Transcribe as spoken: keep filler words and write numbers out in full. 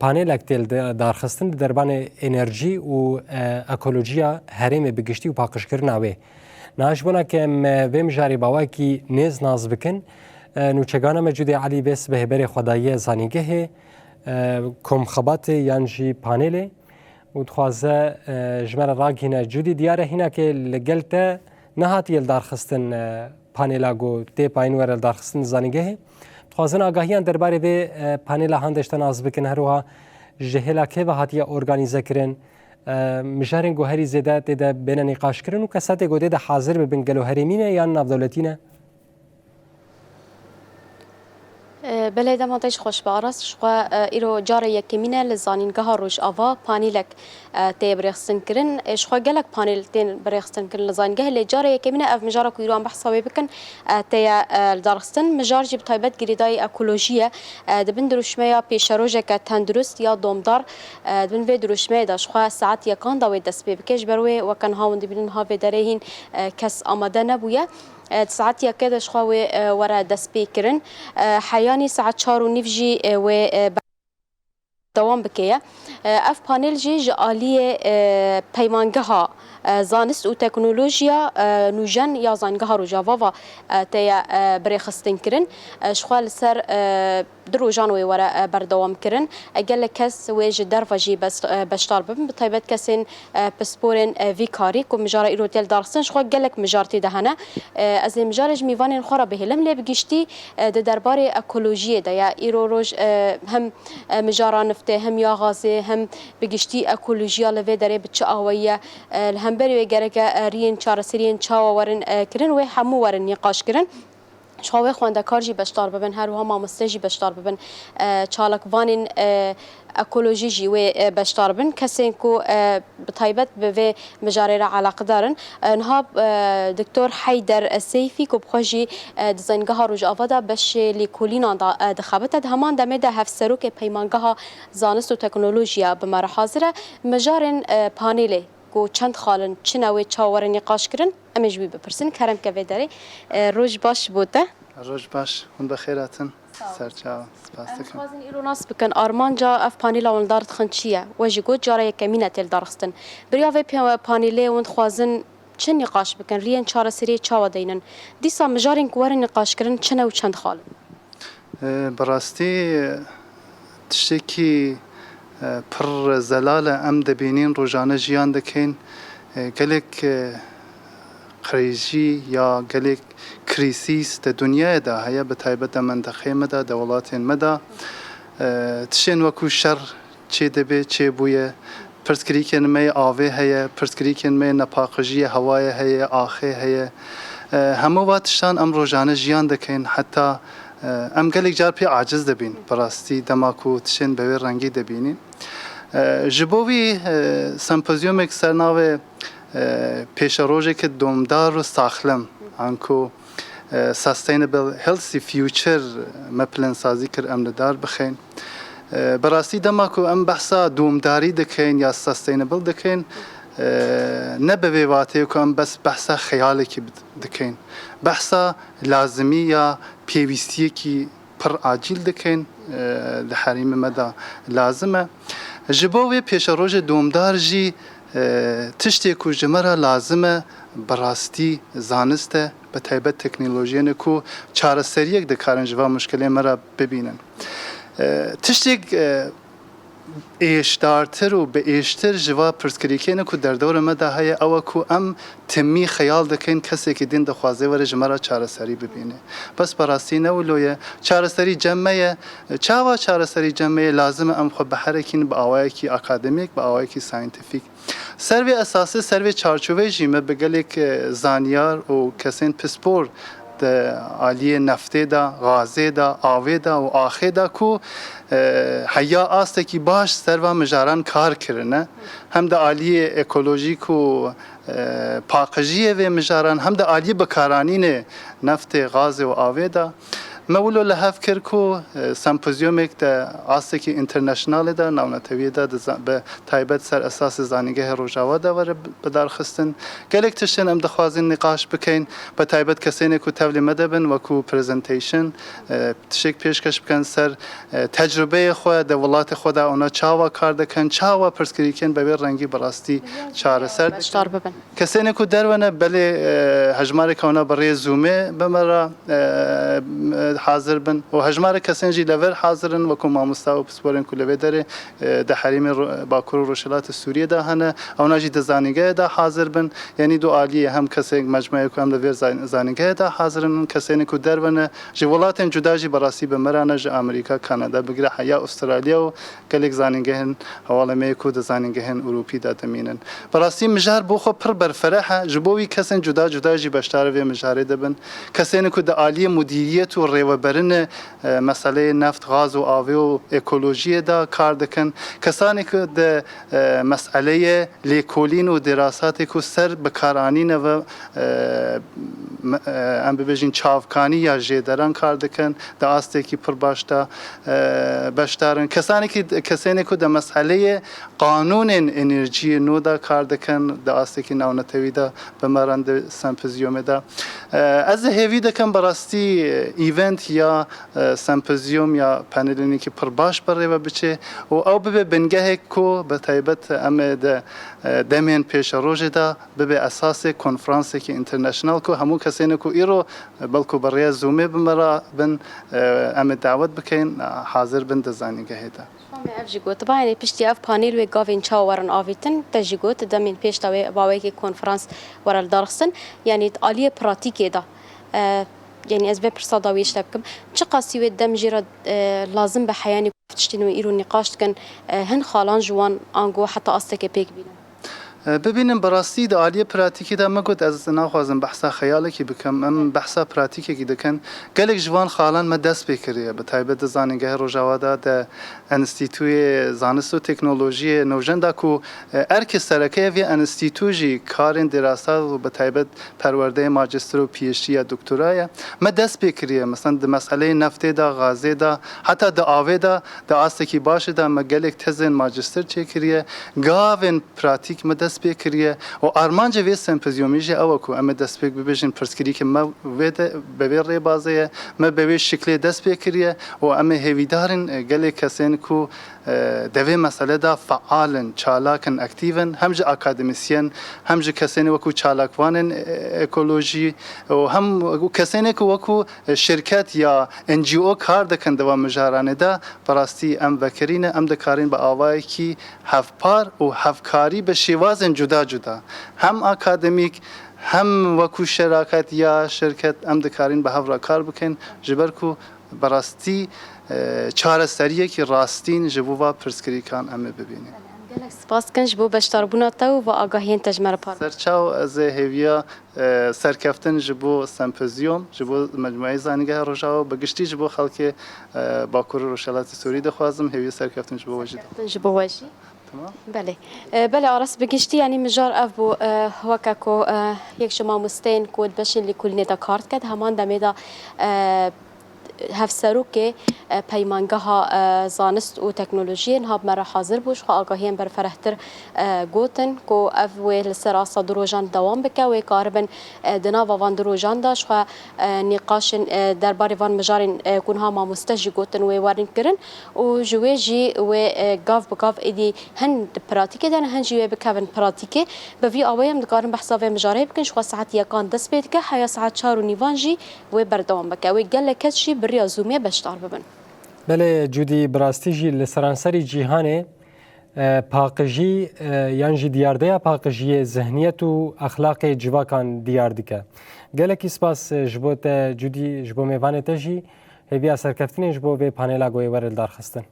panêlek tê li darxistin di derbanê enerjî û, e, ekolojiya herêmê bi giştî û paqijkirina wê. Niha ji bona ke em, e, vê mijarê bi awayekî nêz nas bikin, e, nûçegana me Cûdê Elî vê sibehê berê xwe daye zanîngehê, e, komxebatê yan jî panêlê û dixwaze, e, ji me re ragihîne. Cûdî, diyar e hînakê li gel te nehatiye lidarxistin, e, panêla ku tê payîn were lidarxistin li zanîngehê. Dixwazin agahiyan derbarê vê, e, panêla hande ji te nas bikin, her wiha ji hêla kê ve hatiye organîze kirin, e, mijarên ku herî zêde tê de bêne nîqaşkirin û kesatê ku tê de hazir bibin gelo herêmî ne yan navdewletî ne? E, belê, dema te jî xweş be Aras. Ji xwe, e, îro cara yekemîn e li Zanîngeha Rojava panêlek, e, tê birêxistin kirin. E, ji xwe gelek panêl tên birêxistin kirin li zanîngehê, lê cara yekemîn e ev mijara ku îro em behsa wê bikin, e, tê ye, e, lidarxistin. Mijar jî bi taybet girêdayî ekolojî ye. E, di bin dirûşmeya pêşerojeke tendurist ya domdar, e, di bin vê dirûşmeyê de ji xwe saet yekan de wê dest pê bike. Ji ber wê weke niha hûn dibînin niha vê derê hîn, e, kes amade nebûye. E, di saet yekê de ji xwe wê, e, were destpêkirin. E, heyanî saet çar û nîv jî, e, wê, e, dewam bike ye. E, ev panêl jî ji aliyê, e, Peymangeha, e, Zanist û Teknolojiya, e, Nûjen ya Zanîngeha Rojava ve, e, tê ye, e, birêxistin kirin. E, ji xwe li ser, e, du rojan wê were, e, berdewam kirin. E, gelek kes wê ji derve jî bes-, e, beşdar bibin, bi taybet kesên, e, pisporên, e, vî karî ku mijara îro tê lidarxistin, ji xwe gelek mijar tê de hene. E, ez ê mijarê ji mêvanên xwe re bihêlim, lê bi giştî, e, di derbarê ekolojiyê de ye. Îro roj, e, hem, e, mijara niftê, hem ya gazê, hem bi giştî ekolojiya li vê derê bi çi awayî ye, e, li hemberî wê gereke, e, riyên çareseriyên çawa werin, e, kirin, wê hemû werin nîqaş kirin. Ji xwe wê xwendekar jî beşdar bibin, her wiha mamoste jî beşdar bibin. E, çalakvanên, e, ekolojî jî wê, e, beşdar bin. Kesên ku, e, bi taybet bi vê mijarê re eleqedar in. E, niha, e, Doktor Heyder Seyfî ku bi xwe jî, e, di Zanîngeha Rojava de beşê lêkolînan de, e, dixebite. Di heman demê de hevserokê Peymangeha Zanist û Teknolojiya bi me re hazir e. Mijarên, e, panêlê ku çend xal in, çi ne wê çawa were nîqaş kirin, em ê ji wî bipirsin. Kerem ke vê derê. E, roj baş bo te. Roj baş, hûn bi xêr hatin. Sağ ol. Serçawa, spas dikim. Em dixwazin îro nas bikin, armanca ev panêla hûn li dar dixin çi ye? We jî got, cara yekemîn e tê lidarxistin. Bi riya vê pê-, panêlê hûn dixwazin çi nîqaş bikin? Riyên çareseriyê çawa deynin? Dîsa mijarên ku werin nîqaşkirin çi ne û çend xal in? E, bi rastî, e, tiştekî, e, pir zelal e. Em dibînin rojane jiyan dikin. E, gelek, e, qirêjî ya gelek krîsîs di dinyayê de heye, bi taybet di mendeqeyê me de, di welatên me de. E, tiştên wekû şer çê dibe, çê bûye. Pirsgirêkên me yê avê heye, pirsgirêkên me yê nepaqijiyê hewayê heye, axê heye. E, hemû va tiştan em rojane jiyan dikin, heta, e, em gelek car pê aciz dibîn, bi rastî dema ku tiştên bi wê rengî dibînî. E, ji bo vî, e, sempozyumek ser navê, e, pêşerojeke domdar û saxlem, anku e, Sustainable Healthy Future me plansazî kir em li dar bixin. E, bi rastî dema ku em behsa domdarî dikin ya sustainable dikin, e, ne bi vê wateyê ku em bes behsa xeyalekî bid-, dikin. Behsa lazimî ya pêwîstiyekî pir acîl dikin, e, li herêmê me de lazim e. Ji bo vê pêşerojê domdar jî, e, tiştê ku ji me re lazim e, bi rastî zanist e, bi taybet teknolojiyên ku çareseriyek dikarin ji van muşkilên me re bibînin. E, tiştek, e, êşdartir û bi êştir ji van pirsgirêkên ku derdorê me de heye, ew e ku em timî xeyal dikin, kesekî din dixwaze were ji me re çareserî bibîne. Bes bi rastî ne wilo ye. Çareserî cem me ye. Çawa çareserî cem me ye? Lazim e em xwe biherekîn bi awayekî akademîk, bi awayekî scientific. Ser vê esasê, ser vê çarçoveyê jî me bi gelek, e, zanyar û kesên pispor di aliyê neftê de, gazê de, avê de û axê de ku, e, heya astekî baş ser van mijaran kar kirine. Hem di aliyê ekolojîk û, e, paqijiyê vê mijaran, hem di aliyê bikaranînê neftê, gazê û avê de. Me wilo li hev kir ku, e, sempozyumek de astekî internationalê de, navnetewiyê de, di za-, bi taybet ser esasê Zanîngehê Rojava de were bi-, bidarxistin. Gelek tiştên em dixwazin nîqaş bikeyn, bi taybet kesênê ku tevlî me de bin, wekû presentation, e, tiştek pêşkeş bikin ser, e, tecrubeyê xwe, di welatê xwe de ona çawa kar dikin, çawa pirsgirêkên bi vê rengî bi rastî çareser dikin. Beşdar bibin. Kesênê ku derve ne, belê, e, hejmareka wana bi rêya Zoomê bi me re, e, e, hazir bin. Û hejmarek kesên jî li vir hazir in, wekû mamosta û pisporên ku li vê derê, e, di herêmê Ro-, Bakur û Rojhilatê Sûriyê de hene. Ewna jî di zanîngehê de hazir bin. Yanî du aliyê, hem kesên mecmueyê ku em li vê zan-, zanîngehê de hazir in, kesên ku derve ne, ji welatên cuda jî bi rastî bi me re ne, ji Amerîka, Kanada, bigire heya Australya û gelek zanîngehên hevalê me yê ku di zanîngehên Ewropî de dimînin. Bi rastî mijar bo xwe pir berfireh e, ji bo wî kesên cuda cuda jî beşdarî vê mijarê dibin. Kesên ku di aliyê mudîriyet û rêvebirinê, e, meseleyê neft, gaz û avê û ekolojiyê de kar dikin. Kesanê ku di, e, meseleyê lêkolîn û dîrasatê ku ser bikaranînê ve, e, me-, e, em bibêjin çavkanî ya jêderan kar dikin, di astekî pir baş de, e, beşdar in. Kesanê ki, kesênê ku di meseleyê qanûnên enerjiyê nû de kar dikin, di astekî navnetewî de bi me re di sempozyumê de. E, ez ê hêvî dikim bi rastî, e, event ya, e, sempozyum ya panelênekî pir baş bi rê ve biçe û ew bibe bingehek ku bi taybet em ê di, e, demên pêşerojê de bibe esasê konferansekî international ku hemû kesênê ku îro, e, belku bi rêya Zoomê bi me re bin, e, em ê dawet bikeyn, e, hazir bin di zanîngehê de. Em ê ev jî gotiba, yanî piştî ev panel wê gavên çawa werin avîtin, te jî got, demên pêş de wê bi awayekî konferans were lidarxistin, yanî di aliyê pratîkê de, e, yanî ez vê pirsa dawiyê ji te bikim, çiqasî wê dem jê re, e, lazim be heyanî ku tiştên wê îro nîqaş dikin, e, hin xalan ji wan ango heta astekê pêk bînin? E, bibînin, bi rastî di aliyê pratîkê de min got, ez naxwazim behsa xeyalekî bikim, em behsa pratîkekî dikin. Gelek ji van xalan me dest pê kiriye, bi taybet di Zanîngehê Rojava de, di Enstîtûyê Zanist û Teknolojiyê Nûjên de ku, e, erkê sereke yê vê enstîtû jî karên dîrasa û bi taybet perwerdeyê majîster û P H D ya doktora ye. Me dest pê kiriye, mesela di meseleyê neftê de, gazê de, heta di avê de, di astekî başê de me gelek tezên majîster çêkiriye. Gavên pratîk me dest pê kiriye û armancê vê sempozyumê jî ew e ku em ê destpêk bibêjin pirsgirêkê me vê de, bi vê rêbazê ye, me bi vê şiklê dest pê kiriye û em ê hêvîdar in, e, gelê kesên ku, e, di vê mesele de feal in, çalak in, aktîf in, hem ji akademîsyen, hem ji kesên wekû çalakvanên, e, ekolojî û hem wekû kesên ku wekû, e, şirket ya N G O kar dikin di van mijaranê de, bi rastî em vekirî ne, em dikarin bi awayekî hevpar û hevkarî bi şêwazên cuda cuda, hem akademîk, hem wekû şeraket ya şirket, em dikarin bi hev re kar bikin, ji ber ku bi rastî, e, çareseriyekî rastîn ji bo va pirsgirêkan em ê bibînin. Gelek spas dikin ji bo beşdarbûna te û va agahiyên te ji me re parve. Serçaw, ez ê hêviya, e, serkeftin ji bo sempozyum, ji bo Mecmueyê Zanîngeha Rojava, bi giştî ji bo xelkê, e, Bakur û Rojhilatê Sûrî dixwazim, hêviya serkeftin ji bo we jî dixwazim. Serkeftin ji bo we jî. Tamam. Belê. E, belê, Aras, bi giştî, yanî mijar ev bû, e, weke ku, e, yek ji mamosteyên ku di beşên lêkolînê de kar dike, di heman demê de, e, hevserokê, e, Peymangeha, e, Zanist û Teknolojiyê niha bi me re hazir bû, ji xwe agahiyên berferehtir, e, gotin ku ev wê li ser asta du rojan dewam bike, wê karibin, e, di nava van du rojan de ji xwe, e, nîqaşên, e, derbarê van mijarên, e, ku niha mamoste jî gotin wê werin kirin û ji wê jî wê, e, gav bi gav êdî hin di pratîkê de ne, hin jî wê bikevin pratîkê. Bi vî awayî em dikarin behsa vê mijarê bikin, ji xwe saet yekan dest pê dike, heya saet çar û nîvan jî wê berdewam bike. Wê gelek kes jî bi riya Zoomê beşdar bibin. Belê Cûdî, bi rastî jî li seranserî cîhanê, e, paqijî, e, yan jî diyardeya paqijiyê zihniyet û exlaqê civakan diyar dike. Gelekî spas, e, ji bo te Cûdî, ji bo mêvanê te jî hêviya serkeftinê ji bo vê panela ku yê were lidarxistin.